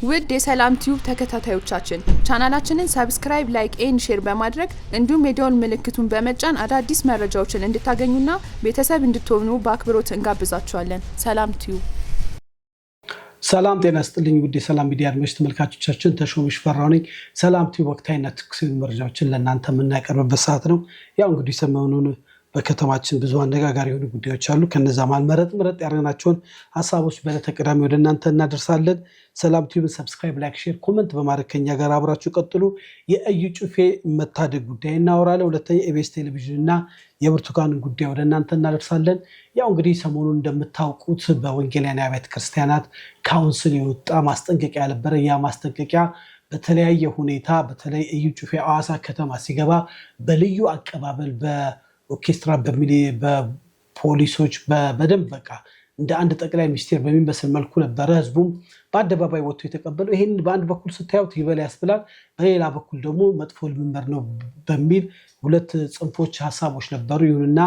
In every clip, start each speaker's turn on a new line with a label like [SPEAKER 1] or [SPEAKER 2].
[SPEAKER 1] ውድ የሰላም ቲዩብ ተከታታዮቻችን፣ ቻናላችንን subscribe፣ like and share በማድረግ እንዲሁም የደወል ምልክቱን በመጫን አዳዲስ መረጃዎችን እንድታገኙና ቤተሰብ እንድትሆኑ በአክብሮት እንጋብዛችኋለን። ሰላም ቲዩብ።
[SPEAKER 2] ሰላም ጤና ስጥልኝ። ውድ የሰላም ሚዲያ አድማጭ ተመልካቾቻችን፣ ተሾመ ሽፈራው ነኝ። ሰላም ቲዩብ ወቅታዊና ትኩስ መረጃዎችን ለእናንተ የምናቀርብበት ሰዓት ነው። ያው እንግዲህ ሰሞኑን በከተማችን ብዙ አነጋጋሪ የሆኑ ጉዳዮች አሉ። ከነዛ መሃል መረጥ መረጥ ያደረግናቸውን ሀሳቦች በዕለተ ቅዳሜ ወደ እናንተ እናደርሳለን። ሰላም ቲዩብን subscribe፣ like፣ share፣ comment በማድረግ ከኛ ጋር አብራችሁ ቀጥሉ። የእዩ ጩፌ መታደግ ጉዳይ እናወራለን። ሁለተኛ ኢቢኤስ ቴሌቪዥን እና የብርቱካንን ጉዳይ ወደ እናንተ እናደርሳለን። ያው እንግዲህ ሰሞኑን እንደምታውቁት በወንጌላውያን አብያተ ክርስቲያናት ካውንስል የወጣ ማስጠንቀቂያ ነበረ። ያ ማስጠንቀቂያ በተለያየ ሁኔታ በተለይ እዩ ጩፌ ሐዋሳ ከተማ ሲገባ በልዩ አቀባበል፣ በኦርኬስትራ፣ በፖሊሶች በደንብ በቃ እንደ አንድ ጠቅላይ ሚኒስቴር በሚመስል መልኩ ነበረ ህዝቡም በአደባባይ ወጥቶ የተቀበለው። ይህን በአንድ በኩል ስታዩት ይበል ያስብላል፣ በሌላ በኩል ደግሞ መጥፎ ልምምድ ነው በሚል ሁለት ጽንፎች ሀሳቦች ነበሩ። ይሁንና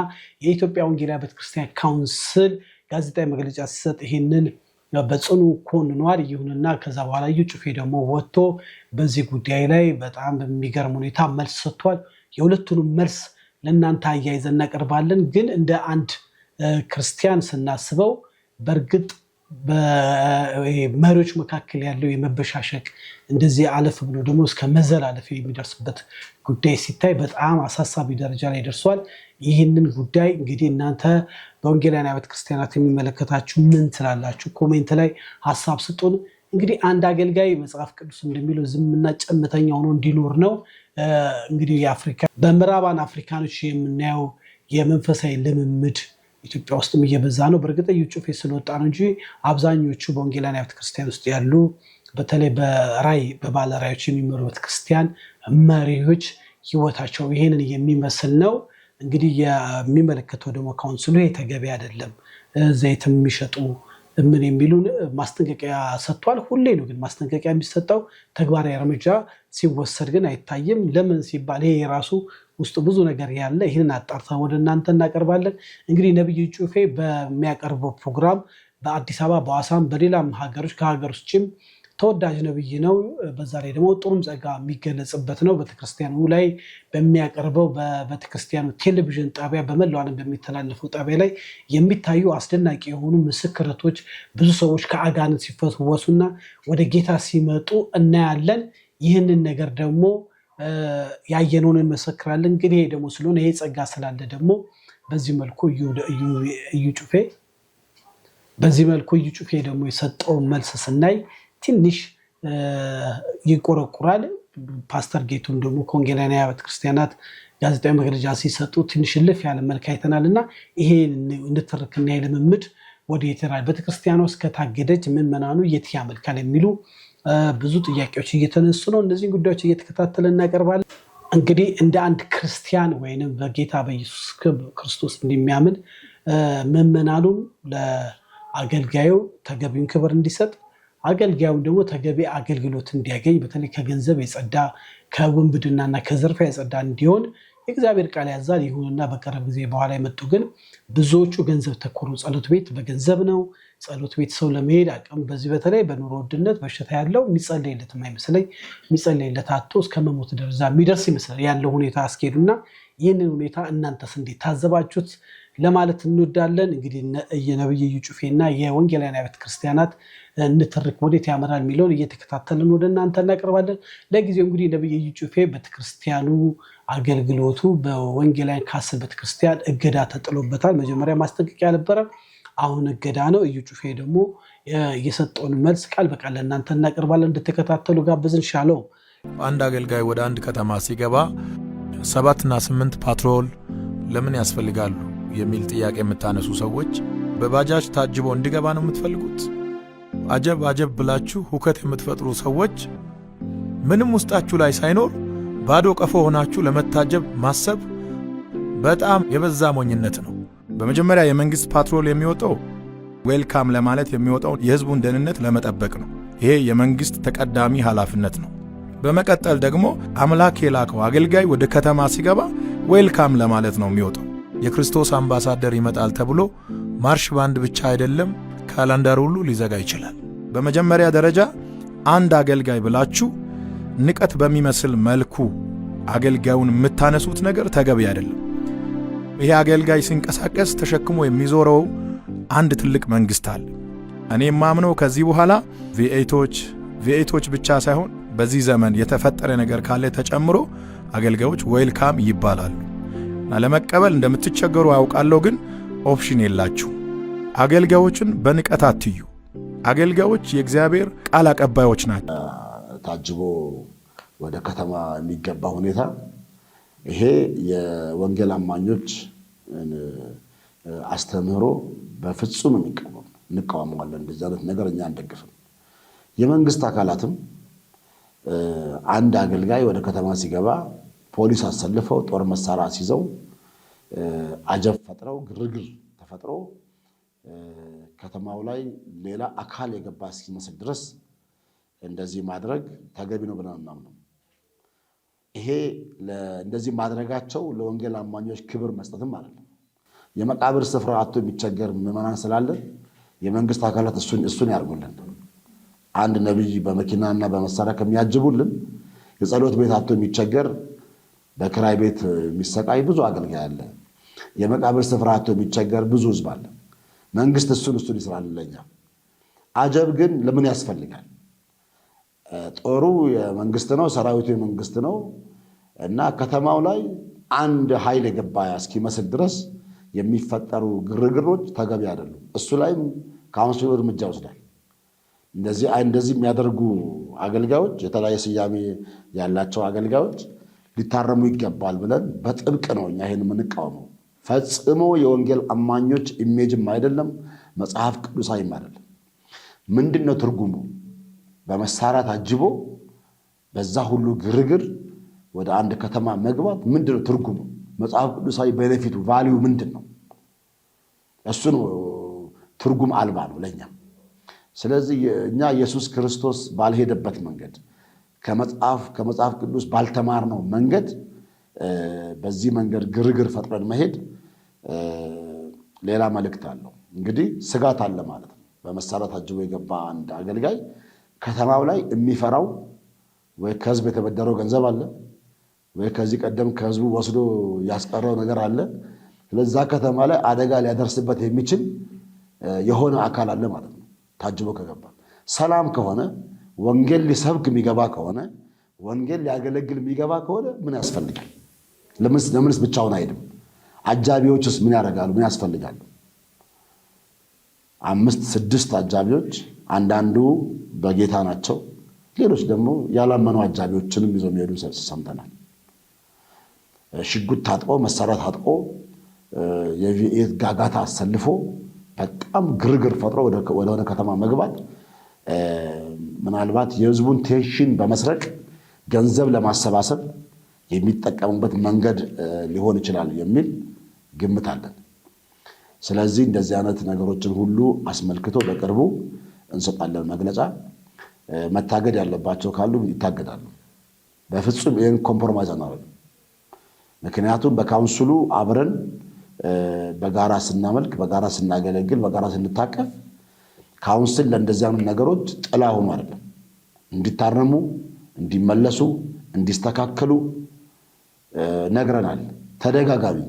[SPEAKER 2] የኢትዮጵያ ወንጌላዊ ቤተክርስቲያን ካውንስል ጋዜጣዊ መግለጫ ሲሰጥ ይህንን በጽኑ ኮንኗል። ይሁንና ከዛ በኋላ እዩ ጩፌ ደግሞ ወጥቶ በዚህ ጉዳይ ላይ በጣም በሚገርም ሁኔታ መልስ ሰጥቷል። የሁለቱንም መልስ ለእናንተ አያይዘን እናቀርባለን። ግን እንደ አንድ ክርስቲያን ስናስበው በእርግጥ በመሪዎች መካከል ያለው የመበሻሸቅ፣ እንደዚህ አለፍ ብሎ ደግሞ እስከ መዘላለፍ የሚደርስበት ጉዳይ ሲታይ በጣም አሳሳቢ ደረጃ ላይ ደርሷል። ይህንን ጉዳይ እንግዲህ እናንተ በወንጌላውያን አብያተ ክርስቲያናት የሚመለከታችሁ ምን ትላላችሁ? Comment ላይ ሀሳብ ስጡን። እንግዲህ አንድ አገልጋይ መጽሐፍ ቅዱስ እንደሚለው ዝምና ጨምተኛ ሆኖ እንዲኖር ነው። እንግዲህ የአፍሪካ በምዕራባን አፍሪካኖች የምናየው የመንፈሳዊ ልምምድ ኢትዮጵያ ውስጥም እየበዛ ነው። በእርግጥ እዩ ጩፌ ስለወጣ ነው እንጂ አብዛኞቹ በወንጌላውያን አብያተ ክርስቲያን ውስጥ ያሉ፣ በተለይ በራእይ በባለ ራእዮች የሚመሩ ቤተክርስቲያን መሪዎች ህይወታቸው ይሄንን የሚመስል ነው። እንግዲህ የሚመለከተው ደግሞ ካውንስሉ ይሄ ተገቢ አይደለም፣ ዘይት የሚሸጡ ምን የሚሉ ማስጠንቀቂያ ሰጥቷል። ሁሌ ነው ግን ማስጠንቀቂያ የሚሰጠው፣ ተግባራዊ እርምጃ ሲወሰድ ግን አይታይም። ለምን ሲባል ይሄ የራሱ ውስጥ ብዙ ነገር ያለ፣ ይህንን አጣርተን ወደ እናንተ እናቀርባለን። እንግዲህ ነብዩ ጩፌ በሚያቀርበው ፕሮግራም በአዲስ አበባ፣ በሐዋሳም፣ በሌላም ሀገሮች ከሀገር ውጭም ተወዳጅ ነብይ ነው። በዛ ላይ ደግሞ ጥሩም ጸጋ የሚገለጽበት ነው። ቤተክርስቲያኑ ላይ በሚያቀርበው በቤተክርስቲያኑ ቴሌቪዥን ጣቢያ በመላው ዓለም በሚተላለፈው ጣቢያ ላይ የሚታዩ አስደናቂ የሆኑ ምስክርነቶች፣ ብዙ ሰዎች ከአጋንንት ሲፈወሱና ወደ ጌታ ሲመጡ እናያለን። ይህንን ነገር ደግሞ ያየነውን እንመሰክራለን። እንግዲህ ይሄ ደግሞ ስለሆነ፣ ይሄ ጸጋ ስላለ ደግሞ በዚህ መልኩ እዩ ጩፌ ደግሞ የሰጠውን መልስ ስናይ ትንሽ ይቆረቁራል። ፓስተር ጌቱም ደግሞ ከወንጌላውያን አብያተ ክርስቲያናት ጋዜጣዊ መግለጫ ሲሰጡ ትንሽ እልፍ ያለ መልክ አይተናል እና ይሄ ንትርክና ልምምድ ወደ የት ቤተክርስቲያኗ እስከታገደች ምዕመናኑ የት ያመልካል የሚሉ ብዙ ጥያቄዎች እየተነሱ ነው። እነዚህን ጉዳዮች እየተከታተለ እናቀርባለን። እንግዲህ እንደ አንድ ክርስቲያን ወይንም በጌታ በኢየሱስ ክርስቶስ እንደሚያምን ምዕመናኑም ለአገልጋዩ ተገቢውን ክብር እንዲሰጥ፣ አገልጋዩም ደግሞ ተገቢ አገልግሎት እንዲያገኝ፣ በተለይ ከገንዘብ የጸዳ፣ ከውንብድናና ከዝርፊያ የጸዳ እንዲሆን የእግዚአብሔር ቃል ያዛል። ይሁንና በቅርብ ጊዜ በኋላ የመጡ ግን ብዙዎቹ ገንዘብ ተኮር፣ ጸሎት ቤት በገንዘብ ነው። ጸሎት ቤት ሰው ለመሄድ አቅም በዚህ በተለይ በኑሮ ውድነት በሽታ ያለው የሚጸለይለት የማይመስለኝ፣ የሚጸለይለት አጥቶ እስከ መሞት ደረጃ የሚደርስ ይመስላል ያለው ሁኔታ አስኬዱና ይህንን ሁኔታ እናንተስ እንዴት ታዘባችሁት ለማለት እንወዳለን። እንግዲህ የነብይ እዩ ጩፌና የወንጌላውያን አብያተ ክርስቲያናት ንትርክ ወዴት ያመራል የሚለውን እየተከታተልን ወደ እናንተ እናቀርባለን። ለጊዜው እንግዲህ ነብይ እዩ ጩፌ ቤተክርስቲያኑ አገልግሎቱ በወንጌላውያን ካስል ቤተክርስቲያን እገዳ ተጥሎበታል። መጀመሪያ ማስጠንቀቂያ ነበረ፣ አሁን እገዳ ነው። እዩ ጩፌ ደግሞ የሰጠውን መልስ ቃል በቃል ለእናንተ እናቀርባለን። እንድትከታተሉ ጋብዝን። ሻለው።
[SPEAKER 3] አንድ አገልጋይ ወደ አንድ ከተማ ሲገባ ሰባትና ስምንት patrol ለምን ያስፈልጋሉ የሚል ጥያቄ የምታነሱ ሰዎች በባጃጅ ታጅቦ እንዲገባ ነው የምትፈልጉት? አጀብ አጀብ ብላችሁ ሁከት የምትፈጥሩ ሰዎች ምንም ውስጣችሁ ላይ ሳይኖር ባዶ ቀፎ ሆናችሁ ለመታጀብ ማሰብ በጣም የበዛ ሞኝነት ነው። በመጀመሪያ የመንግሥት patrol የሚወጣው welcome ለማለት የሚወጣው የሕዝቡን ደህንነት ለመጠበቅ ነው። ይሄ የመንግሥት ተቀዳሚ ኃላፊነት ነው። በመቀጠል ደግሞ አምላክ የላከው አገልጋይ ወደ ከተማ ሲገባ welcome ለማለት ነው የሚወጣው። የክርስቶስ አምባሳደር ይመጣል ተብሎ ማርሽ ባንድ ብቻ አይደለም፣ calendar ሁሉ ሊዘጋ ይችላል። በመጀመሪያ ደረጃ አንድ አገልጋይ ብላችሁ ንቀት በሚመስል መልኩ አገልጋዩን የምታነሱት ነገር ተገቢ አይደለም። ይሄ አገልጋይ ሲንቀሳቀስ ተሸክሞ የሚዞረው አንድ ትልቅ መንግስት አለ። እኔ የማምነው ከዚህ በኋላ V8ኦች ብቻ ሳይሆን በዚህ ዘመን የተፈጠረ ነገር ካለ ተጨምሮ አገልጋዮች welcome ይባላሉ። እና ለመቀበል እንደምትቸገሩ አውቃለሁ፣ ግን option የላችሁ። አገልጋዮችን በንቀት አትዩ። አገልጋዮች የእግዚአብሔር ቃል አቀባዮች ናቸው።
[SPEAKER 4] ታጅቦ ወደ ከተማ የሚገባ ሁኔታ ይሄ የወንጌል አማኞች አስተምህሮ በፍጹም የሚቃወም እንቃወመዋለን። እንደዚህ አይነት ነገር እኛ አንደግፍም። የመንግስት አካላትም አንድ አገልጋይ ወደ ከተማ ሲገባ ፖሊስ አሰልፈው ጦር መሳሪያ አስይዘው አጀብ ፈጥረው ግርግር ተፈጥሮ ከተማው ላይ ሌላ አካል የገባ እስኪመስል ድረስ እንደዚህ ማድረግ ተገቢ ነው ብለን አናምንም። ይሄ እንደዚህ ማድረጋቸው ለወንጌል አማኞች ክብር መስጠትም አይደለም። የመቃብር ስፍራ አጥቶ የሚቸገር ምዕመናን ስላለን የመንግስት አካላት እሱን ያርጉልን። አንድ ነቢይ በመኪናና በመሳሪያ ከሚያጅቡልን የጸሎት ቤት አጥቶ የሚቸገር በክራይ ቤት የሚሰቃይ ብዙ አገልጋይ አለ። የመቃብር ስፍራ አጥቶ የሚቸገር ብዙ ህዝብ አለ። መንግስት እሱን ይስራል ለኛ። አጀብ ግን ለምን ያስፈልጋል? ጦሩ የመንግስት ነው፣ ሰራዊቱ የመንግስት ነው እና ከተማው ላይ አንድ ኃይል የገባ እስኪመስል ድረስ የሚፈጠሩ ግርግሮች ተገቢ አይደሉም። እሱ ላይም ካውንስሉ እርምጃ ይወስዳል። እንደዚህ የሚያደርጉ አገልጋዮች፣ የተለያየ ስያሜ ያላቸው አገልጋዮች ሊታረሙ ይገባል ብለን በጥብቅ ነው እኛ ይህን የምንቃወመው። ፈጽሞ የወንጌል አማኞች image ም አይደለም፣ መጽሐፍ ቅዱሳዊም አይደለም። ምንድን ነው ትርጉሙ? በመሳሪያ ታጅቦ በዛ ሁሉ ግርግር ወደ አንድ ከተማ መግባት ምንድን ነው ትርጉሙ? መጽሐፍ ቅዱሳዊ benefit ኡ value ምንድን ነው? እሱ ነው ትርጉም አልባ ነው ለእኛ። ስለዚህ እኛ ኢየሱስ ክርስቶስ ባልሄደበት መንገድ ከመጽሐፍ ቅዱስ ባልተማርነው መንገድ በዚህ መንገድ ግርግር ፈጥረን መሄድ ሌላ መልእክት አለው። እንግዲህ ስጋት አለ ማለት ነው። በመሳሪያ ታጅቦ የገባ አንድ አገልጋይ ከተማው ላይ የሚፈራው ወይ ከህዝብ የተበደረው ገንዘብ አለ፣ ወይ ከዚህ ቀደም ከህዝቡ ወስዶ ያስቀረው ነገር አለ። ስለዛ ከተማ ላይ አደጋ ሊያደርስበት የሚችል የሆነ አካል አለ ማለት ነው። ታጅቦ ከገባ ሰላም ከሆነ ወንጌል ሊሰብክ የሚገባ ከሆነ ወንጌል ሊያገለግል የሚገባ ከሆነ ምን ያስፈልጋል? ለምንስ ብቻውን አይሄድም? አጃቢዎችስ ምን ያደርጋሉ? ምን ያስፈልጋሉ? 5 6 አጃቢዎች፣ አንዳንዱ በጌታ ናቸው፣ ሌሎች ደግሞ ያላመኑ አጃቢዎችንም ይዘው የሚሄዱ ሰምተናል። ሽጉጥ ታጥቆ መሳሪያ ታጥቆ የቪኤት ጋጋታ አሰልፎ በጣም ግርግር ፈጥሮ ወደሆነ ከተማ መግባት ምናልባት የህዝቡን tension በመስረቅ ገንዘብ ለማሰባሰብ የሚጠቀሙበት መንገድ ሊሆን ይችላል የሚል ግምት አለን። ስለዚህ እንደዚህ አይነት ነገሮችን ሁሉ አስመልክቶ በቅርቡ እንሰጣለን መግለጫ። መታገድ ያለባቸው ካሉ ይታገዳሉ። በፍጹም ይህን compromise አናደርግም። ምክንያቱም በ council ኡ አብረን በጋራ ስናመልክ፣ በጋራ ስናገለግል፣ በጋራ ስንታቀፍ council ለእንደዚህ አይነት ነገሮች ጥላ ሆኖ አይደለም፣ እንዲታረሙ፣ እንዲመለሱ፣ እንዲስተካከሉ ነግረናል። ተደጋጋሚ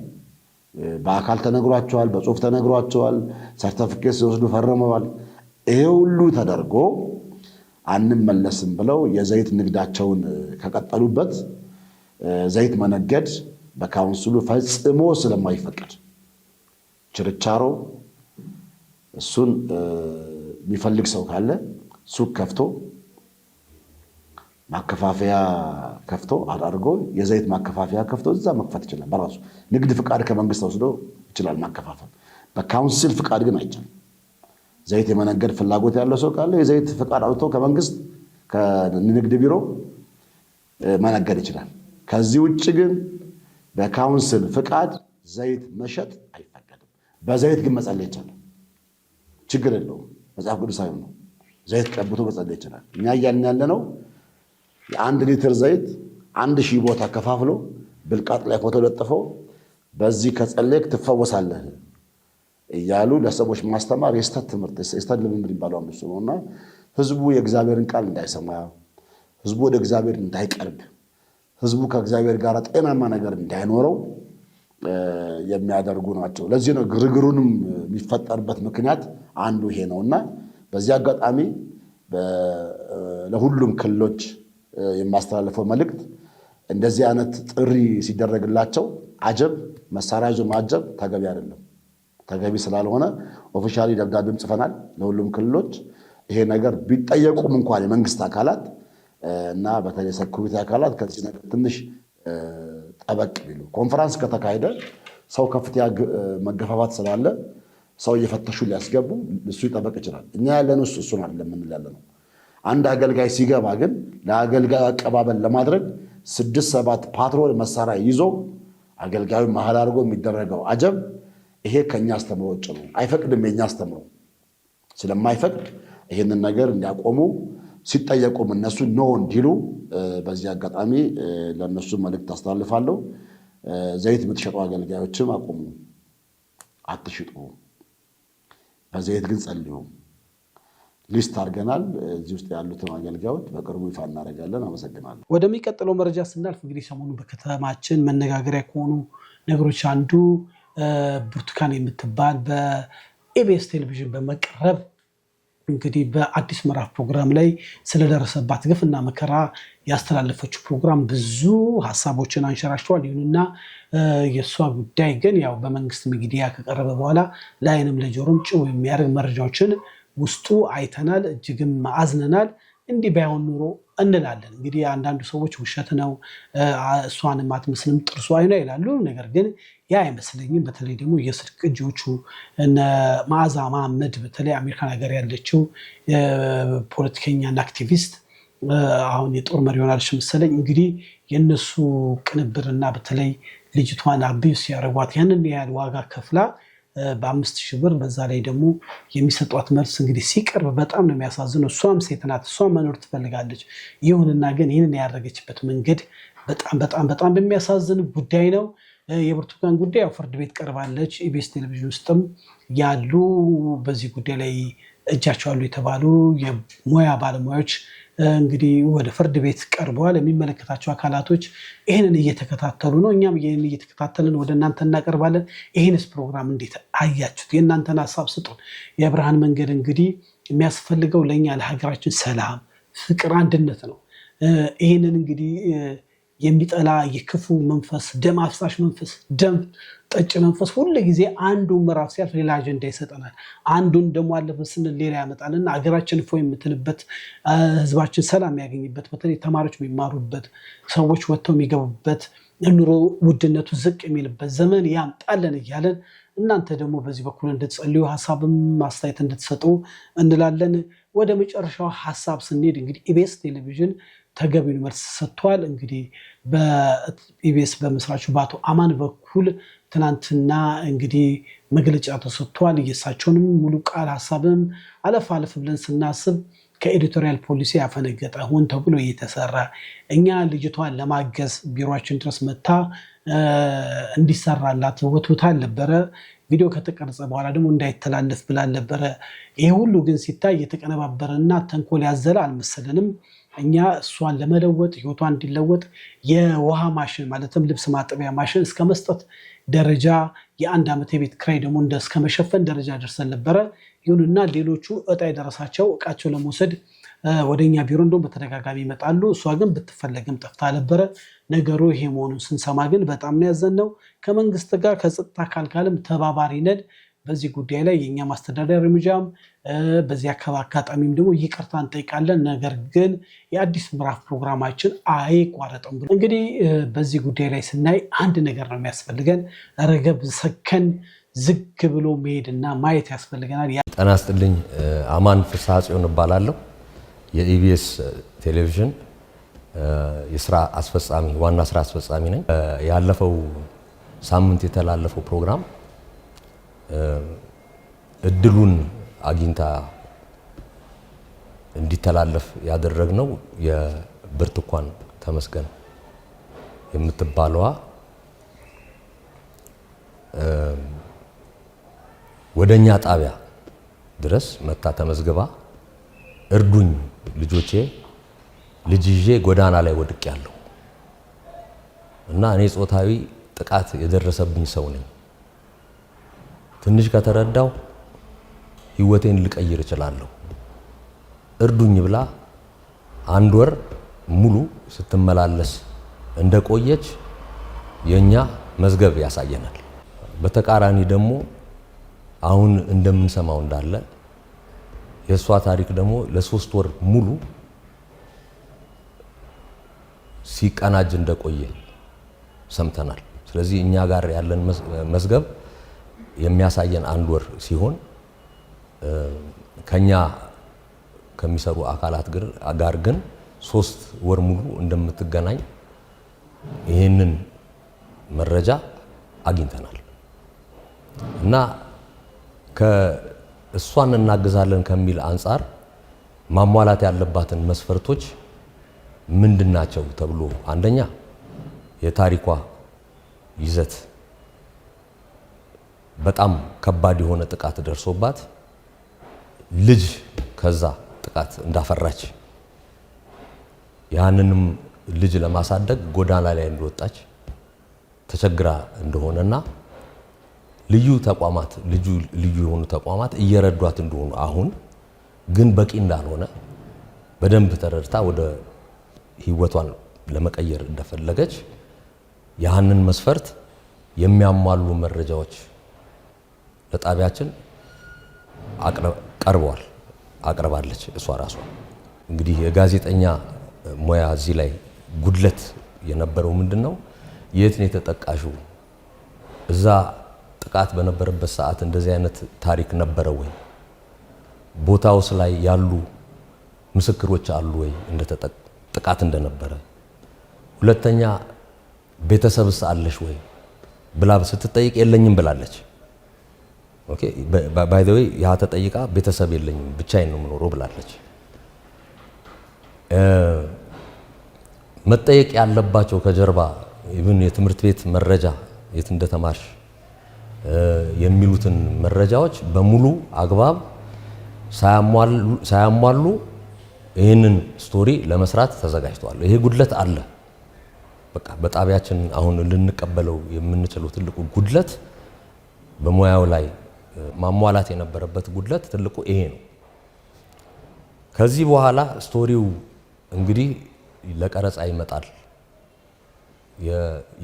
[SPEAKER 4] በአካል ተነግሯቸዋል፣ በጽሁፍ ተነግሯቸዋል፣ ሰርተፍኬት ሲወስዱ ፈርመዋል። ይሄ ሁሉ ተደርጎ አንመለስም ብለው የዘይት ንግዳቸውን ከቀጠሉበት ዘይት መነገድ በ council ኡ ፈጽሞ ስለማይፈቀድ ችርቻሮ እሱን የሚፈልግ ሰው ካለ ሱቅ ከፍቶ ማከፋፈያ ከፍቶ አድርጎ የዘይት ማከፋፈያ ከፍቶ እዛ መክፈት ይችላል። በራሱ ንግድ ፍቃድ ከመንግስት ወስዶ ይችላል ማከፋፈል። በ council ፍቃድ ግን አይቻልም። ዘይት የመነገድ ፍላጎት ያለው ሰው ካለ የዘይት ፍቃድ አውጥቶ ከመንግስት ከንግድ ቢሮ መነገድ ይችላል። ከዚህ ውጭ ግን በ council ፍቃድ ዘይት መሸጥ አይፈቀድም። በዘይት ግን መጸለይ ይቻላል። ችግር የለውም። መጽሐፍ ቅዱሳዊ ነው። ዘይት ቀብቶ መጸለይ ይችላል። እኛ እያልን ያለ ነው የ1 ሊትር ዘይት 1000 ቦታ ከፋፍሎ ብልቃጥ ላይ ፎቶ ለጥፈው በዚህ ከጸለይክ ትፈወሳለህ እያሉ ለሰዎች ማስተማር የስተት ትምህርት የስተት ልምምድ የሚባለው አንዱ እሱ ነውና ህዝቡ የእግዚአብሔርን ቃል እንዳይሰማ፣ ህዝቡ ወደ እግዚአብሔር እንዳይቀርብ፣ ህዝቡ ከእግዚአብሔር ጋር ጤናማ ነገር እንዳይኖረው የሚያደርጉ ናቸው። ለዚህ ነው ግርግሩንም የሚፈጠርበት ምክንያት አንዱ ይሄ ነው። እና በዚህ አጋጣሚ ለሁሉም ክልሎች የማስተላልፈው መልእክት፣ እንደዚህ አይነት ጥሪ ሲደረግላቸው አጀብ መሳሪያ ይዞ ማጀብ ተገቢ አይደለም። ተገቢ ስላልሆነ officially ደብዳቤም ጽፈናል ለሁሉም ክልሎች። ይሄ ነገር ቢጠየቁም እንኳን የመንግስት አካላት እና በተለይ security አካላት ከዚህ ነገር ትንሽ ጠበቅ ቢሉ፣ ኮንፈራንስ ከተካሄደ ሰው ከፍተኛ መገፋፋት ስላለ ሰው እየፈተሹ ሊያስገቡ እሱ ይጠበቅ ይችላል። እኛ ያለን እሱን አይደለም የምንል ያለ ነው። አንድ አገልጋይ ሲገባ ግን ለአገልጋዩ አቀባበል ለማድረግ ስድስት ሰባት ፓትሮል መሳሪያ ይዞ አገልጋዩ መሀል አድርጎ የሚደረገው አጀብ ይሄ ከኛ አስተምሮ ውጭ ነው። አይፈቅድም። የኛ አስተምሮ ስለማይፈቅድ ይህንን ነገር እንዲያቆሙ፣ ሲጠየቁም እነሱ no እንዲሉ በዚህ አጋጣሚ ለእነሱ መልእክት አስተላልፋለሁ። ዘይት የምትሸጡ አገልጋዮችም አቁሙ፣ አትሽጡ። በዘይት ግን ጸልዩ። List አድርገናል። እዚህ ውስጥ ያሉትን አገልጋዮች በቅርቡ ይፋ እናደርጋለን። አመሰግናለሁ።
[SPEAKER 2] ወደሚቀጥለው መረጃ ስናልፍ እንግዲህ ሰሞኑን በከተማችን መነጋገሪያ ከሆኑ ነገሮች አንዱ ብርቱካን የምትባል በኢቢኤስ ቴሌቪዥን በመቅረብ እንግዲህ በአዲስ ምዕራፍ ፕሮግራም ላይ ስለደረሰባት ግፍና መከራ ያስተላለፈችው ፕሮግራም ብዙ ሀሳቦችን አንሸራሽሯል። ይሁንና የእሷ ጉዳይ ግን ያው በመንግስት ሚዲያ ከቀረበ በኋላ ለአይንም ለጆሮም ጭው የሚያደርግ መረጃዎችን ውስጡ አይተናል። እጅግም አዝነናል። እንዲህ ባይሆን ኑሮ እንላለን። እንግዲህ አንዳንዱ ሰዎች ውሸት ነው፣ እሷንም አትመስልም፣ ጥርሱ አይኗ ይላሉ። ነገር ግን ያ አይመስለኝም። በተለይ ደግሞ የስልክ ቅጂዎቹ እነ መዓዛ መሐመድ፣ በተለይ አሜሪካን ሀገር ያለችው ፖለቲከኛና አክቲቪስት፣ አሁን የጦር መሪ ሆናለች መሰለኝ። እንግዲህ የእነሱ ቅንብርና በተለይ ልጅቷን abuse ሲያደርጓት ያንን ያህል ዋጋ ከፍላ በ5,000 ብር፣ በዛ ላይ ደግሞ የሚሰጧት መልስ እንግዲህ ሲቀርብ በጣም ነው የሚያሳዝነው። እሷም ሴት ናት፣ እሷም መኖር ትፈልጋለች። ይሁንና ግን ይህንን ያደረገችበት መንገድ በጣም በጣም በጣም በሚያሳዝን ጉዳይ ነው። የብርቱካን ጉዳይ ያው ፍርድ ቤት ቀርባለች። ኢቢኤስ ቴሌቪዥን ውስጥም ያሉ በዚህ ጉዳይ ላይ እጃቸው አሉ የተባሉ የሙያ ባለሙያዎች እንግዲህ ወደ ፍርድ ቤት ቀርበዋል። የሚመለከታቸው አካላቶች ይህንን እየተከታተሉ ነው። እኛም ይህንን እየተከታተልን ወደ እናንተ እናቀርባለን። ይህንስ ፕሮግራም እንዴት አያችሁት? የእናንተን ሀሳብ ስጡን። የብርሃን መንገድ እንግዲህ የሚያስፈልገው ለእኛ ለሀገራችን ሰላም፣ ፍቅር፣ አንድነት ነው። ይህንን እንግዲህ የሚጠላ የክፉ መንፈስ፣ ደም አፍሳሽ መንፈስ፣ ደም ጠጭ መንፈስ ሁል ጊዜ አንዱ ምዕራፍ ሲያልፍ ሌላ አጀንዳ ይሰጠናል። አንዱን ደግሞ አለፈ ስንል ሌላ ያመጣል እና ሀገራችን እፎይ የምትልበት፣ ህዝባችን ሰላም የሚያገኝበት፣ በተለይ ተማሪዎች የሚማሩበት፣ ሰዎች ወጥተው የሚገቡበት፣ ኑሮ ውድነቱ ዝቅ የሚልበት ዘመን ያምጣልን እያለን እናንተ ደግሞ በዚህ በኩል እንድትጸልዩ፣ ሀሳብም አስተያየት እንድትሰጡ እንላለን። ወደ መጨረሻው ሀሳብ ስንሄድ እንግዲህ ኢቢኤስ ቴሌቪዥን ተገቢውን መልስ ሰጥቷል። እንግዲህ በኢቢኤስ በመስራቹ በአቶ አማን በኩል ትናንትና እንግዲህ መግለጫ ተሰጥቷል። የእሳቸውንም ሙሉ ቃል ሀሳብም አለፍ አለፍ ብለን ስናስብ ከ editorial policy ያፈነገጠ፣ ሆን ተብሎ እየተሰራ፣ እኛ ልጅቷን ለማገዝ ቢሮችን ድረስ መታ እንዲሰራላት ወትውታ ነበረ። ቪዲዮ ከተቀረጸ በኋላ ደግሞ እንዳይተላለፍ ብላ ነበረ። ይሄ ሁሉ ግን ሲታይ የተቀነባበረና ተንኮል ያዘለ አልመሰለንም። እኛ እሷን ለመለወጥ፣ ህይወቷን እንዲለወጥ የውሃ ማሽን ማለትም ልብስ ማጠቢያ ማሽን እስከ መስጠት ደረጃ፣ የአንድ ዓመት የቤት ክራይ ደግሞ እንደ እስከ መሸፈን ደረጃ ደርሰን ነበረ። ይሁንና ሌሎቹ እጣ የደረሳቸው እቃቸው ለመውሰድ ወደኛ ቢሮ እንደውም በተደጋጋሚ ይመጣሉ። እሷ ግን ብትፈለግም ጠፍታ ነበረ። ነገሩ ይሄ መሆኑን ስንሰማ ግን በጣም ነው ያዘንነው። ከመንግስት ጋር ከጸጥታ አካል ጋርም ተባባሪ ነን። በዚህ ጉዳይ ላይ የእኛ ማስተዳደር እርምጃም በዚህ አካባቢ አጋጣሚም ደግሞ ይቅርታ እንጠይቃለን። ነገር ግን የአዲስ ምዕራፍ ፕሮግራማችን አይቋረጥም። እንግዲህ በዚህ ጉዳይ ላይ ስናይ አንድ ነገር ነው የሚያስፈልገን፣ ረገብ ሰከን ዝግ ብሎ መሄድና ማየት ያስፈልገናል።
[SPEAKER 5] ጤና ይስጥልኝ። አማን ፍስሐ ጽዮን እባላለሁ። የኢቢኤስ ቴሌቪዥን የስራ አስፈጻሚ፣ ዋና ስራ አስፈጻሚ ነኝ። ያለፈው ሳምንት የተላለፈው ፕሮግራም እድሉን አግኝታ እንዲተላለፍ ያደረግነው የብርቱካን ተመስገን የምትባለዋ ወደኛ ጣቢያ ድረስ መታ ተመዝግባ እርዱኝ ልጆቼ፣ ልጅ ይዤ ጎዳና ላይ ወድቄያለሁ እና እኔ ጾታዊ ጥቃት የደረሰብኝ ሰው ነኝ። ትንሽ ከተረዳው ህይወቴን ልቀይር እችላለሁ፣ እርዱኝ ብላ አንድ ወር ሙሉ ስትመላለስ እንደቆየች የኛ መዝገብ ያሳየናል። በተቃራኒ ደግሞ አሁን እንደምንሰማው እንዳለ የእሷ ታሪክ ደግሞ ለ3 ወር ሙሉ ሲቀናጅ እንደቆየ ሰምተናል። ስለዚህ እኛ ጋር ያለን መዝገብ የሚያሳየን አንድ ወር ሲሆን ከኛ ከሚሰሩ አካላት ጋር ግን 3 ወር ሙሉ እንደምትገናኝ ይህንን መረጃ አግኝተናል። እና ከእሷን እናግዛለን ከሚል አንጻር ማሟላት ያለባትን መስፈርቶች ምንድን ናቸው ተብሎ፣ አንደኛ የታሪኳ ይዘት በጣም ከባድ የሆነ ጥቃት ደርሶባት ልጅ ከዛ ጥቃት እንዳፈራች፣ ያንንም ልጅ ለማሳደግ ጎዳና ላይ እንደወጣች፣ ተቸግራ እንደሆነና ልዩ ተቋማት፣ ልዩ ልዩ የሆኑ ተቋማት እየረዷት እንደሆኑ፣ አሁን ግን በቂ እንዳልሆነ በደንብ ተረድታ ወደ ህይወቷን ለመቀየር እንደፈለገች ያንን መስፈርት የሚያሟሉ መረጃዎች ለጣቢያችን ቀርበዋል፣ አቅርባለች እሷ ራሷ። እንግዲህ የጋዜጠኛ ሙያ እዚህ ላይ ጉድለት የነበረው ምንድን ነው? የት ነው የተጠቃሽው? እዛ ጥቃት በነበረበት ሰዓት እንደዚህ አይነት ታሪክ ነበረ ወይ? ቦታውስ ላይ ያሉ ምስክሮች አሉ ወይ ጥቃት እንደነበረ? ሁለተኛ ቤተሰብስ አለሽ ወይ ብላ ስትጠይቅ የለኝም ብላለች። Okay, by the way ያ ተጠይቃ ቤተሰብ የለኝም፣ ብቻዬን ነው የምኖረው ብላለች። መጠየቅ ያለባቸው ከጀርባ even የትምህርት ቤት መረጃ፣ የት እንደተማርሽ የሚሉትን መረጃዎች በሙሉ አግባብ ሳያሟሉ ይህንን story ለመስራት ተዘጋጅተዋል። ይሄ ጉድለት አለ። በቃ በጣቢያችን አሁን ልንቀበለው የምንችለው ትልቁ ጉድለት፣ በሙያው ላይ ማሟላት የነበረበት ጉድለት ትልቁ ይሄ ነው። ከዚህ በኋላ story ው እንግዲህ ለቀረጻ ይመጣል።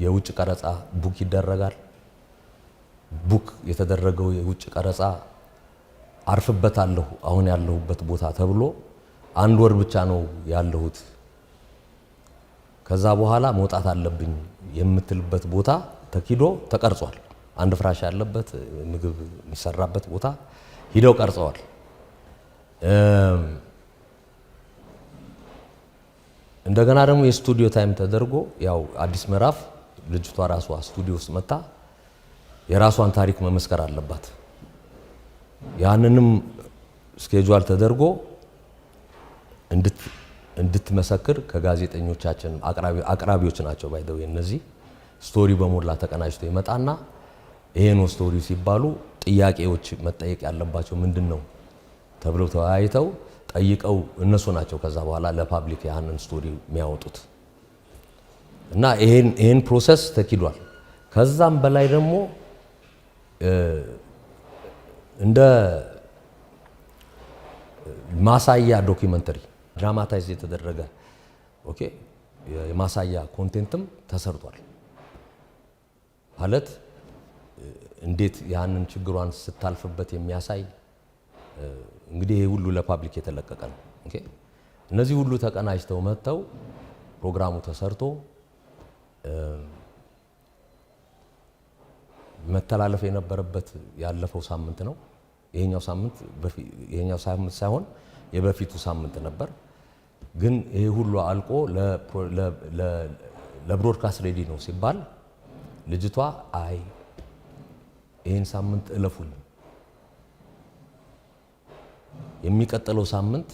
[SPEAKER 5] የውጭ ቀረጻ book ይደረጋል። Book የተደረገው የውጭ ቀረጻ አርፍበታለሁ አሁን ያለሁበት ቦታ ተብሎ አንድ ወር ብቻ ነው ያለሁት፣ ከዛ በኋላ መውጣት አለብኝ የምትልበት ቦታ ተኪዶ ተቀርጿል። አንድ ፍራሽ ያለበት፣ ምግብ የሚሰራበት ቦታ ሂደው ቀርጸዋል። እንደገና ደግሞ የ studio time ተደርጎ ያው አዲስ ምዕራፍ ልጅቷ ራሷ ስቱዲዮ ውስጥ መጥታ የራሷን ታሪክ መመስከር አለባት። ያንንም schedule ተደርጎ እንድትመሰክር ከጋዜጠኞቻችን፣ አቅራቢዎች ናቸው by the way እነዚህ፣ story በሞላ ተቀናጅቶ ይመጣና ይሄ ነው story ሲባሉ ጥያቄዎች መጠየቅ ያለባቸው ምንድን ነው ተብለው ተወያይተው ጠይቀው እነሱ ናቸው ከዛ በኋላ ለ public ያንን story የሚያወጡት። እና ይሄን process ተኪዷል። ከዛም በላይ ደግሞ እንደ ማሳያ documentary dramatize የተደረገ፣ okay፣ የማሳያ content ም ተሰርቷል። ማለት እንዴት ያንን ችግሯን ስታልፍበት የሚያሳይ። እንግዲህ ይሄ ሁሉ ለ public የተለቀቀ ነው። Okay፣ እነዚህ ሁሉ ተቀናጅተው መጥተው ፕሮግራሙ ተሰርቶ መተላለፍ የነበረበት ያለፈው ሳምንት ነው። ይሄኛው ሳምንት ሳይሆን የበፊቱ ሳምንት ነበር። ግን ይሄ ሁሉ አልቆ ለ broadcast ready ነው ሲባል ልጅቷ አይ ይህን ሳምንት እለፉኝ፣ የሚቀጥለው ሳምንት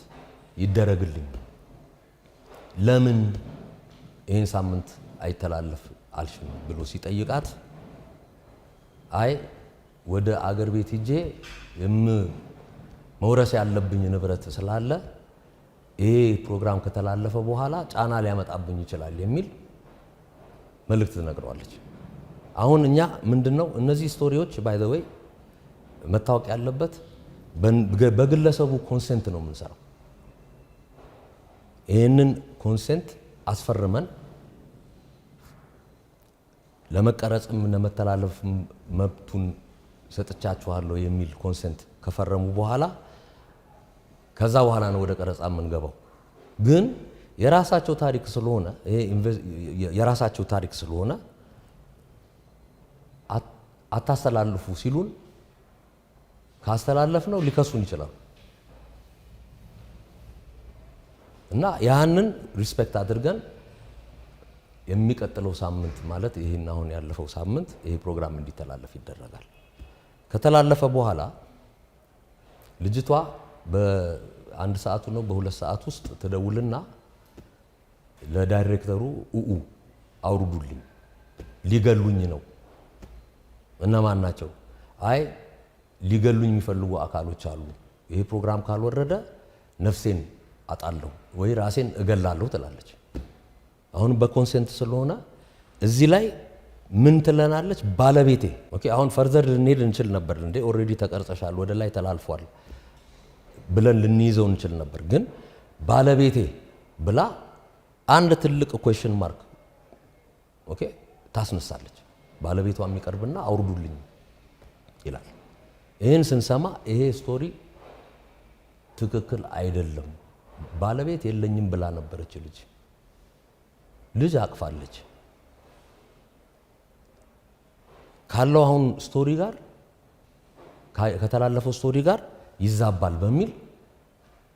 [SPEAKER 5] ይደረግልኝ፣ ለምን ይህን ሳምንት አይተላለፍ አልሽም ብሎ ሲጠይቃት አይ ወደ አገር ቤት ሂጄ መውረስ ያለብኝ ንብረት ስላለ ይሄ ፕሮግራም ከተላለፈ በኋላ ጫና ሊያመጣብኝ ይችላል የሚል መልእክት ትነግረዋለች። አሁን እኛ ምንድነው እነዚህ story ዎች by the way መታወቅ ያለበት በግለሰቡ consent ነው የምንሰራው። ይህንን consent አስፈርመን ለመቀረጽም ለመተላለፍ መብቱን ሰጥቻችኋለሁ የሚል consent ከፈረሙ በኋላ ከዛ በኋላ ነው ወደ ቀረጻ የምንገባው። ግን የራሳቸው ታሪክ ስለሆነ የራሳቸው ታሪክ ስለሆነ አታስተላልፉ ሲሉን ካስተላለፍነው ሊከሱን ይችላሉ። እና ያንን respect አድርገን የሚቀጥለው ሳምንት ማለት ይሄን አሁን ያለፈው ሳምንት ይሄ ፕሮግራም እንዲተላለፍ ይደረጋል። ከተላለፈ በኋላ ልጅቷ በአንድ ሰዓቱ ነው በሁለት ሰዓት ውስጥ ትደውልና ለዳይሬክተሩ ኡኡ አውርዱልኝ፣ ሊገሉኝ ነው። እነማን ናቸው? አይ ሊገሉኝ የሚፈልጉ አካሎች አሉ። ይሄ ፕሮግራም ካልወረደ ነፍሴን አጣለሁ ወይ ራሴን እገላለሁ ትላለች። አሁን በ consent ስለሆነ እዚህ ላይ ምን ትለናለች? ባለቤቴ okay፣ አሁን further ልንሄድ እንችል ነበር። እንዴ already ተቀርጸሻል፣ ወደ ላይ ተላልፏል ብለን ልንይዘው እንችል ነበር። ግን ባለቤቴ ብላ አንድ ትልቅ question mark okay ታስነሳለች። ባለቤቷ የሚቀርብና አውርዱልኝ ይላል። ይህን ስንሰማ ይሄ story ትክክል አይደለም፣ ባለቤት የለኝም ብላ ነበረች ልጅ አቅፋለች ካለው አሁን story ጋር ከተላለፈው story ጋር ይዛባል በሚል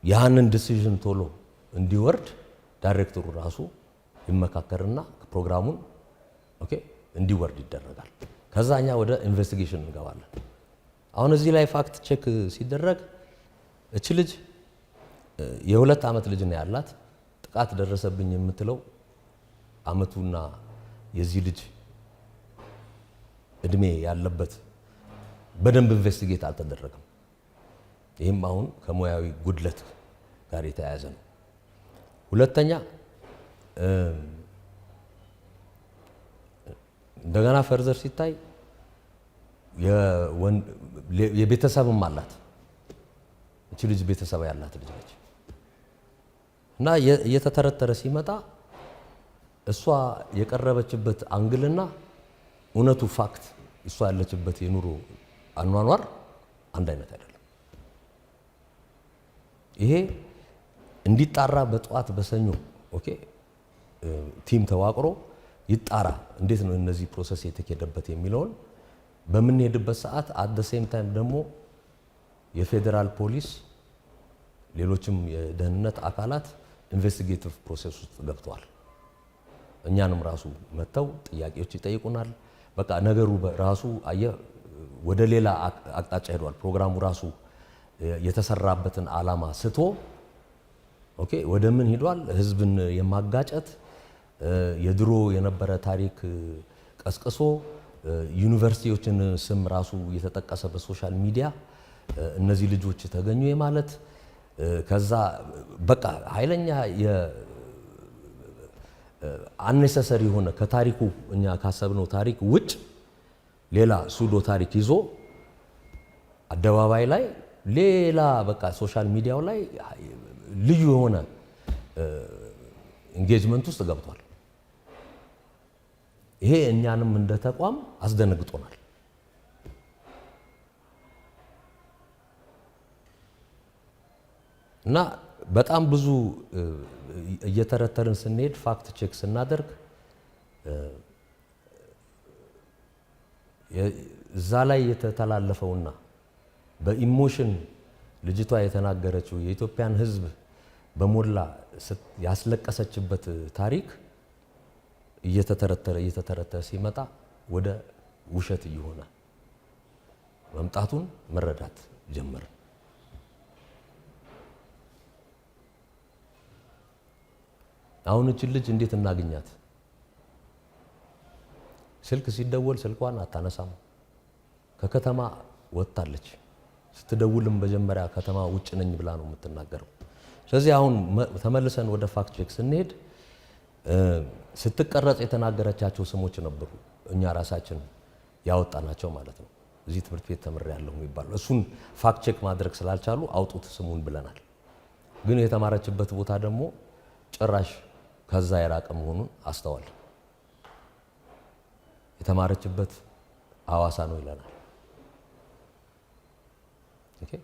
[SPEAKER 5] ያንን decision ቶሎ እንዲወርድ ዳይሬክተሩ ራሱ ይመካከርና ፕሮግራሙን okay እንዲወርድ ይደረጋል። ከዛኛ ወደ investigation እንገባለን። አሁን እዚህ ላይ fact check ሲደረግ እቺ ልጅ የ2 ዓመት ልጅ ነው ያላት። ጥቃት ደረሰብኝ የምትለው አመቱና የዚህ ልጅ እድሜ ያለበት በደንብ investigate አልተደረገም። ይህም አሁን ከሙያዊ ጉድለት ጋር የተያያዘ ነው። ሁለተኛ እንደገና further ሲታይ የቤተሰብም አላት። እቺ ልጅ ቤተሰብ ያላት ልጅ ነች። እና እየተተረተረ ሲመጣ እሷ የቀረበችበት angle ና እውነቱ fact እሷ ያለችበት የኑሮ አኗኗር አንድ አይነት አይደለም። ይሄ እንዲጣራ በጧት በሰኞ okay team ተዋቅሮ ይጣራ፣ እንዴት ነው እነዚህ process የተኬደበት የሚለውን በምንሄድበት ሰዓት at the same time ደግሞ የፌዴራል ፖሊስ ሌሎችም የደህንነት አካላት investigative process ውስጥ ገብተዋል። እኛንም ራሱ መተው ጥያቄዎች ይጠይቁናል። በቃ ነገሩ ራሱ አየህ ወደ ሌላ አቅጣጫ ሄዷል። ፕሮግራሙ ራሱ የተሰራበትን ዓላማ ስቶ okay ወደ ምን ሄዷል? ህዝብን የማጋጨት የድሮ የነበረ ታሪክ ቀስቅሶ ዩኒቨርሲቲዎችን ስም ራሱ እየተጠቀሰ በ social media እነዚህ ልጆች ተገኙ የማለት ከዛ በቃ ኃይለኛ unnecessary የሆነ ከታሪኩ እኛ ካሰብነው ታሪክ ውጭ ሌላ pseudo ታሪክ ይዞ አደባባይ ላይ ሌላ በቃ social media ው ላይ ልዩ የሆነ engagement ውስጥ ገብቷል። ይሄ እኛንም እንደ ተቋም አስደነግጦናል። እና በጣም ብዙ እየተረተርን ስንሄድ fact check ስናደርግ እዛ ላይ የተተላለፈውና በ emotion ልጅቷ የተናገረችው የኢትዮጵያን ሕዝብ በሞላ ያስለቀሰችበት ታሪክ እየተተረተረ እየተተረተረ ሲመጣ ወደ ውሸት እየሆነ መምጣቱን መረዳት ጀመርን። አሁን እቺ ልጅ እንዴት እናግኛት? ስልክ ሲደወል ስልኳን አታነሳም። ከከተማ ወጥታለች። ስትደውልም መጀመሪያ ከተማ ውጭ ነኝ ብላ ነው የምትናገረው። ስለዚህ አሁን ተመልሰን ወደ fact check ስንሄድ ስትቀረጽ የተናገረቻቸው ስሞች ነበሩ፣ እኛ ራሳችን ያወጣናቸው ማለት ነው። እዚህ ትምህርት ቤት ተምሬያለሁ የሚባለው እሱን fact check ማድረግ ስላልቻሉ አውጡት ስሙን ብለናል። ግን የተማረችበት ቦታ ደግሞ ጭራሽ ከዛ የራቀ መሆኑን አስተዋል። የተማረችበት ሐዋሳ ነው ይለናል። Okay፣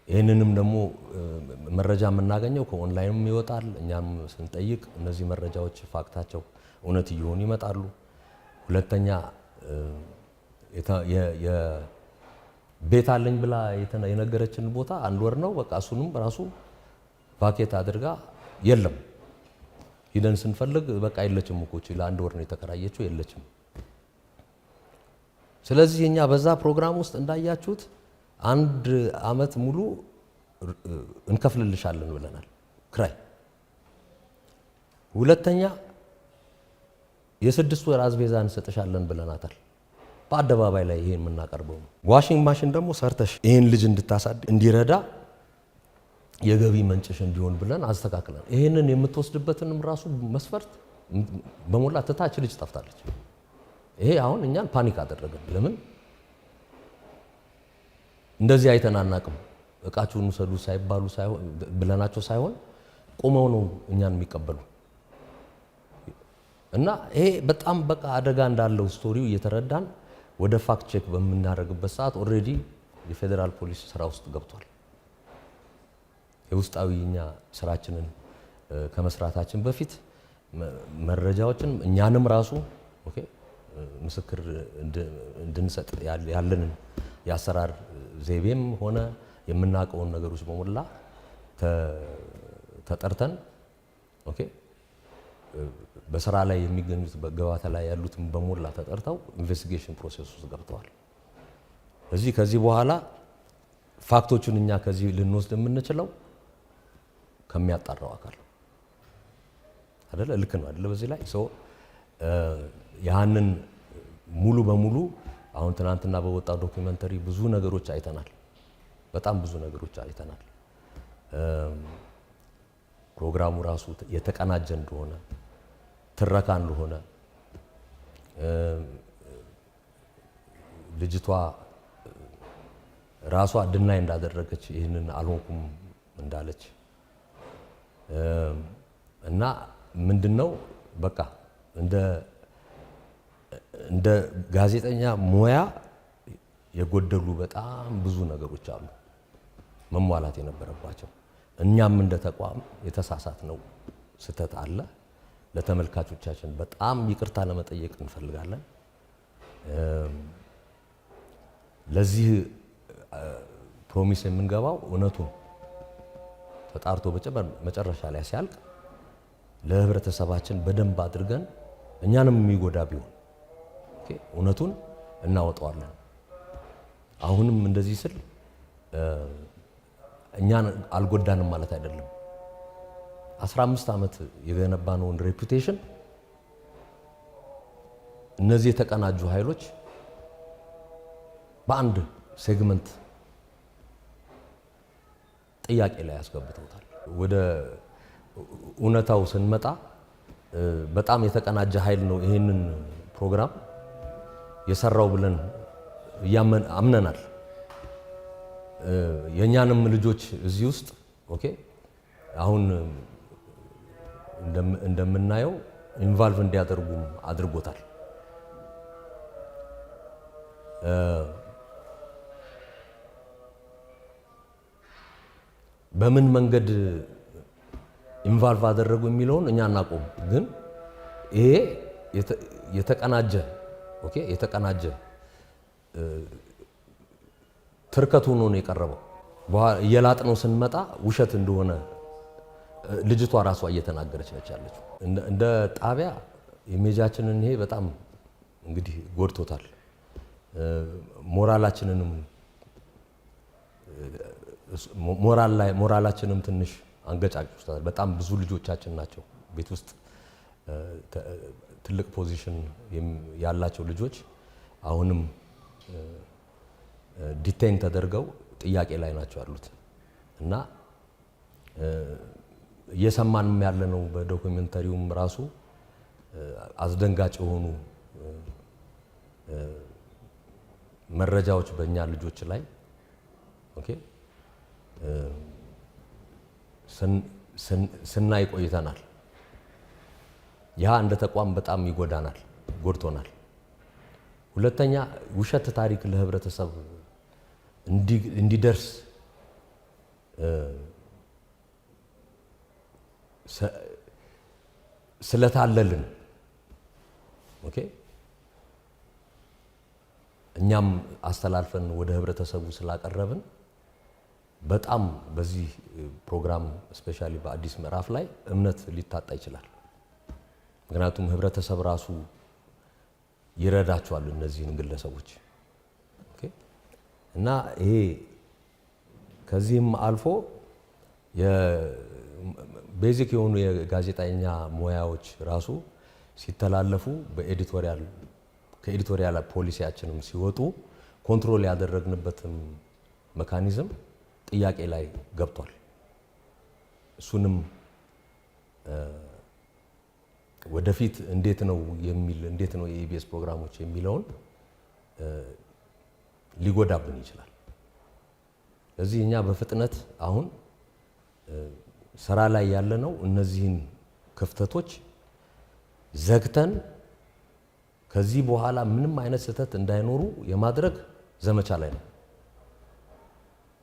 [SPEAKER 5] ይህንንም ደግሞ መረጃ የምናገኘው ከኦንላይንም ይወጣል። እኛም ስንጠይቅ እነዚህ መረጃዎች fact ኣቸው እውነት እየሆኑ ይመጣሉ። ሁለተኛ ቤት አለኝ ብላ የነገረችን ቦታ አንድ ወር ነው፣ በቃ እሱንም ራሱ vacate አድርጋ የለም። ሂደን ስንፈልግ በቃ የለችም እኮ ለአንድ ወር ነው የተከራየችው፣ የለችም። ስለዚህ እኛ በዛ ፕሮግራም ውስጥ እንዳያችሁት አንድ አመት ሙሉ እንከፍልልሻለን ብለናል ክራይ። ሁለተኛ የ6 ወር አስቤዛ እንሰጥሻለን ብለናታል። በአደባባይ ላይ ይሄን የምናቀርበው ነው። Washing machine ደግሞ ሰርተሽ ይሄን ልጅ እንድታሳድግ እንዲረዳ የገቢ ምንጭሽ እንዲሆን ብለን አስተካክለን ይሄንን የምትወስድበትንም ራሱ መስፈርት በሞላ ትታች ልጅ ጠፍታለች። ይሄ አሁን እኛን panic አደረገን። ለምን እንደዚህ አይተን አናቅም። እቃችሁን ውሰዱ ሳይባሉ ሳይሆን ብለናቸው ሳይሆን ቆመው ነው እኛን የሚቀበሉ እና ይሄ በጣም በቃ አደጋ እንዳለው story ው እየተረዳን ወደ fact check በምናደርግበት ሰዓት already የፌዴራል ፖሊስ ስራ ውስጥ ገብቷል። የውስጣዊ እኛ ስራችንን ከመስራታችን በፊት መረጃዎችን እኛንም ራሱ okay ምስክር እንድንሰጥ ያለንን የአሰራር ዘይቤም ሆነ የምናውቀውን ነገሮች በሞላ ተጠርተን okay በስራ ላይ የሚገኙት በገበታ ላይ ያሉትን በሞላ ተጠርተው investigation process ውስጥ ገብተዋል። እዚህ ከዚህ በኋላ fact ኦቹን እኛ ከዚህ ልንወስድ የምንችለው ከሚያጣራው አካል አይደለ? ልክ ነው አይደለ? በዚህ ላይ so ያንን ሙሉ በሙሉ አሁን ትናንትና በወጣው documentary ብዙ ነገሮች አይተናል። በጣም ብዙ ነገሮች አይተናል። ፕሮግራሙ ራሱ የተቀናጀ እንደሆነ፣ ትረካ እንደሆነ፣ ልጅቷ ራሷ deny እንዳደረገች፣ ይህንን አልሆንኩም እንዳለች እና ምንድነው በቃ እንደ ጋዜጠኛ ሙያ የጎደሉ በጣም ብዙ ነገሮች አሉ መሟላት የነበረባቸው። እኛም እንደ ተቋም የተሳሳትነው ስህተት አለ። ለተመልካቾቻችን በጣም ይቅርታ ለመጠየቅ እንፈልጋለን። ለዚህ promise የምንገባው እውነቱን ተጣርቶ መጨረሻ ላይ ሲያልቅ ለህብረተሰባችን በደንብ አድርገን እኛንም የሚጎዳ ቢሆን እውነቱን እናወጣዋለን። አሁንም እንደዚህ ስል እኛን አልጎዳንም ማለት አይደለም። 15 ዓመት የገነባነውን reputation እነዚህ የተቀናጁ ኃይሎች በአንድ segment ጥያቄ ላይ ያስገብተውታል። ወደ እውነታው ስንመጣ በጣም የተቀናጀ ኃይል ነው ይሄንን ፕሮግራም የሰራው ብለን አምነናል። የእኛንም ልጆች እዚህ ውስጥ okay አሁን እንደምናየው involve እንዲያደርጉም አድርጎታል። በምን መንገድ involve አደረጉ የሚለውን እኛ አናውቅም። ግን ይሄ የተቀናጀ okay የተቀናጀ ትርከት ሆኖ ነው የቀረበው። እየላጥነው ስንመጣ ውሸት እንደሆነ ልጅቷ ራሷ እየተናገረች ነች ያለችው። እንደ ጣቢያ image ኣችንን ይሄ በጣም እንግዲህ ጎድቶታል። ሞራላችንንም ሞራል ላይ ሞራላችንም ትንሽ አንገጫግጮታል። በጣም ብዙ ልጆቻችን ናቸው ቤት ውስጥ ትልቅ position ያላቸው ልጆች አሁንም detain ተደርገው ጥያቄ ላይ ናቸው ያሉት እና እየሰማንም ያለነው በ documentary ውም ራሱ አስደንጋጭ የሆኑ መረጃዎች በእኛ ልጆች ላይ okay ስናይ ቆይተናል። ያ እንደ ተቋም በጣም ይጎዳናል፣ ጎድቶናል። ሁለተኛ ውሸት ታሪክ ለህብረተሰብ እንዲደርስ ስለታለልን okay እኛም አስተላልፈን ወደ ህብረተሰቡ ስላቀረብን በጣም በዚህ ፕሮግራም specially በአዲስ ምዕራፍ ላይ እምነት ሊታጣ ይችላል። ምክንያቱም ህብረተሰብ ራሱ ይረዳቸዋል እነዚህን ግለሰቦች። Okay እና ይሄ ከዚህም አልፎ basic የሆኑ የጋዜጠኛ ሙያዎች ራሱ ሲተላለፉ በ editorial ከ editorial ፖሊሲያችንም ሲወጡ control ያደረግንበትም mechanism ጥያቄ ላይ ገብቷል። እሱንም ወደፊት እንዴት ነው የሚል እንዴት ነው የኢቢኤስ ፕሮግራሞች የሚለውን ሊጎዳብን ይችላል። ስለዚህ እኛ በፍጥነት አሁን ስራ ላይ ያለነው እነዚህን ክፍተቶች ዘግተን ከዚህ በኋላ ምንም አይነት ስህተት እንዳይኖሩ የማድረግ ዘመቻ ላይ ነው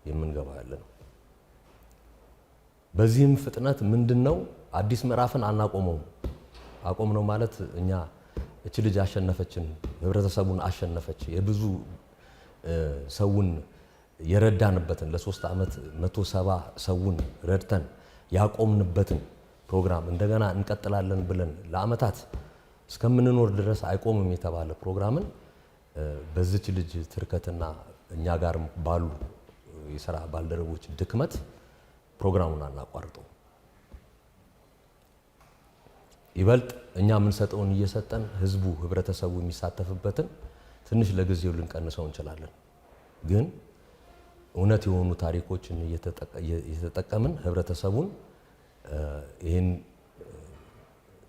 [SPEAKER 5] የምንገባው ያለነው። በዚህም ፍጥነት ምንድነው አዲስ ምዕራፍን አናቆመውም። አቆምነው ማለት እኛ እቺ ልጅ አሸነፈችን፣ ህብረተሰቡን አሸነፈች፣ የብዙ ሰውን የረዳንበትን ለ3 ዓመት 170 ሰውን ረድተን ያቆምንበትን ፕሮግራም እንደገና እንቀጥላለን ብለን ለአመታት እስከምንኖር ድረስ አይቆምም የተባለ ፕሮግራምን በዚች ልጅ ትርከትና እኛ ጋር ባሉ የሥራ ባልደረቦች ድክመት ፕሮግራሙን አናቋርጠው። ይበልጥ እኛ የምንሰጠውን እየሰጠን ህዝቡ ህብረተሰቡ የሚሳተፍበትን ትንሽ ለጊዜው ልንቀንሰው እንችላለን። ግን እውነት የሆኑ ታሪኮችን እየተጠቀምን ህብረተሰቡን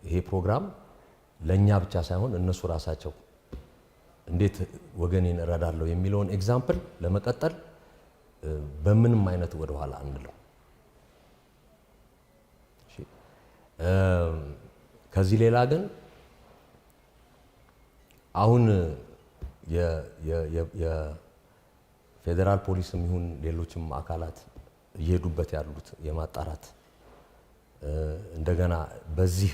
[SPEAKER 5] ይሄ ፕሮግራም ለኛ ብቻ ሳይሆን እነሱ ራሳቸው እንዴት ወገኔን እረዳለሁ የሚለውን example ለመቀጠል በምንም አይነት ወደ ኋላ አንልም። እሺ፣ ከዚህ ሌላ ግን አሁን የፌደራል ፖሊስም ይሁን ሌሎችም አካላት እየሄዱበት ያሉት የማጣራት እንደገና በዚህ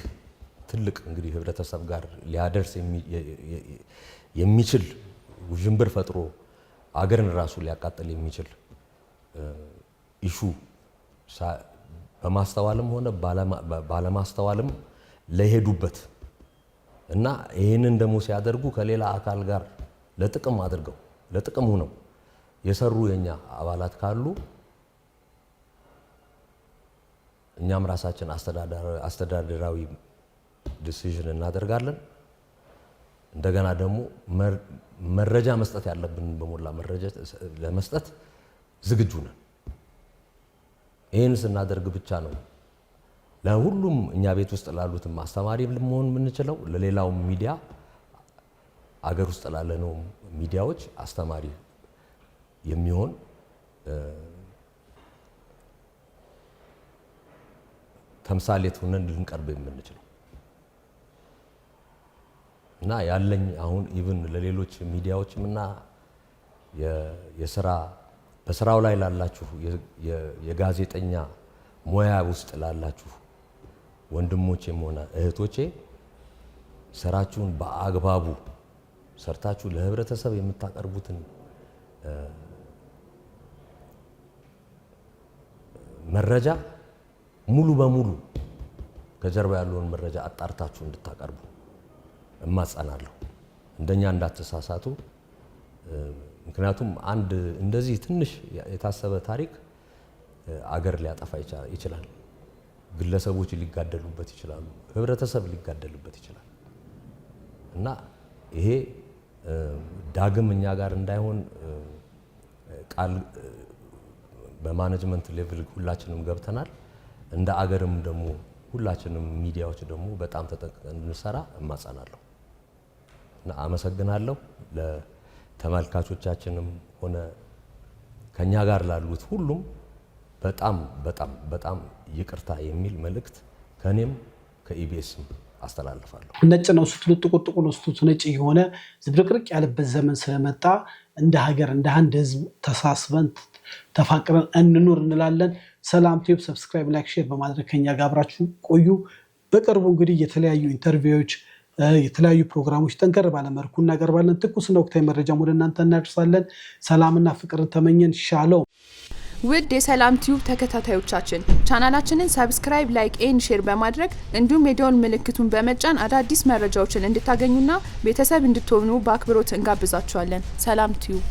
[SPEAKER 5] ትልቅ እንግዲህ ህብረተሰብ ጋር ሊያደርስ የሚችል ውዥንብር ፈጥሮ አገርን ራሱ ሊያቃጥል የሚችል issue በማስተዋልም ሆነ ባለማስተዋልም ለሄዱበት እና ይሄንን ደግሞ ሲያደርጉ ከሌላ አካል ጋር ለጥቅም አድርገው ለጥቅም ሆነው የሰሩ የኛ አባላት ካሉ እኛም ራሳችን አስተዳደራዊ decision እናደርጋለን። እንደገና ደግሞ መረጃ መስጠት ያለብን በሞላ መረጃ ለመስጠት ዝግጁ ነን። ይሄን ስናደርግ ብቻ ነው ለሁሉም እኛ ቤት ውስጥ ላሉትም አስተማሪ መሆን የምንችለው፣ ለሌላው ሚዲያ አገር ውስጥ ላለነው ሚዲያዎች አስተማሪ የሚሆን ተምሳሌት ሆነን ልንቀርብ የምንችለው። እና ያለኝ አሁን even ለሌሎች ሚዲያዎችም እና የስራ በስራው ላይ ላላችሁ የጋዜጠኛ ሙያ ውስጥ ላላችሁ ወንድሞቼም ሆነ እህቶቼ ስራችሁን በአግባቡ ሰርታችሁ ለህብረተሰብ የምታቀርቡትን መረጃ ሙሉ በሙሉ ከጀርባ ያለውን መረጃ አጣርታችሁ እንድታቀርቡ እማጸናለሁ። እንደኛ እንዳትሳሳቱ። ምክንያቱም አንድ እንደዚህ ትንሽ የታሰበ ታሪክ አገር ሊያጠፋ ይችላል። ግለሰቦች ሊጋደሉበት ይችላሉ። ህብረተሰብ ሊጋደልበት ይችላል። እና ይሄ ዳግም እኛ ጋር እንዳይሆን ቃል በ management level ሁላችንም ገብተናል። እንደ አገርም ደግሞ ሁላችንም ሚዲያዎች ደግሞ በጣም ተጠንቅቀን እንድንሰራ እማጸናለሁ እና አመሰግናለሁ። ለተመልካቾቻችንም ሆነ ከኛ ጋር ላሉት ሁሉም በጣም በጣም በጣም ይቅርታ የሚል መልእክት ከኔም ከኢቢኤስም አስተላልፋለሁ።
[SPEAKER 2] ነጭ ነው ስትሉት ጥቁር፣ ጥቁር ነው ስትሉት ነጭ የሆነ ዝብርቅርቅ ያለበት ዘመን ስለመጣ እንደ ሀገር፣ እንደ አንድ ህዝብ ተሳስበን ተፋቅረን እንኑር እንላለን። ሰላም ቲዩብ subscribe፣ like፣ share በማድረግ ከኛ ጋር አብራችሁ ቆዩ። በቅርቡ እንግዲህ የተለያዩ interview ዎች፣ የተለያዩ ፕሮግራሞች ጠንከር ባለ መልኩ እናቀርባለን። ትኩስና ወቅታዊ መረጃም ወደ እናንተ እናደርሳለን። ሰላምና ፍቅርን ተመኘን። ሻሎም።
[SPEAKER 1] ውድ የሰላም ቲዩብ ተከታታዮቻችን፣ ቻናላችንን subscribe፣ like and share በማድረግ እንዲሁም የደወል ምልክቱን በመጫን አዳዲስ መረጃዎችን እንድታገኙና ቤተሰብ እንድትሆኑ በአክብሮት እንጋብዛችኋለን። ሰላም ቲዩብ።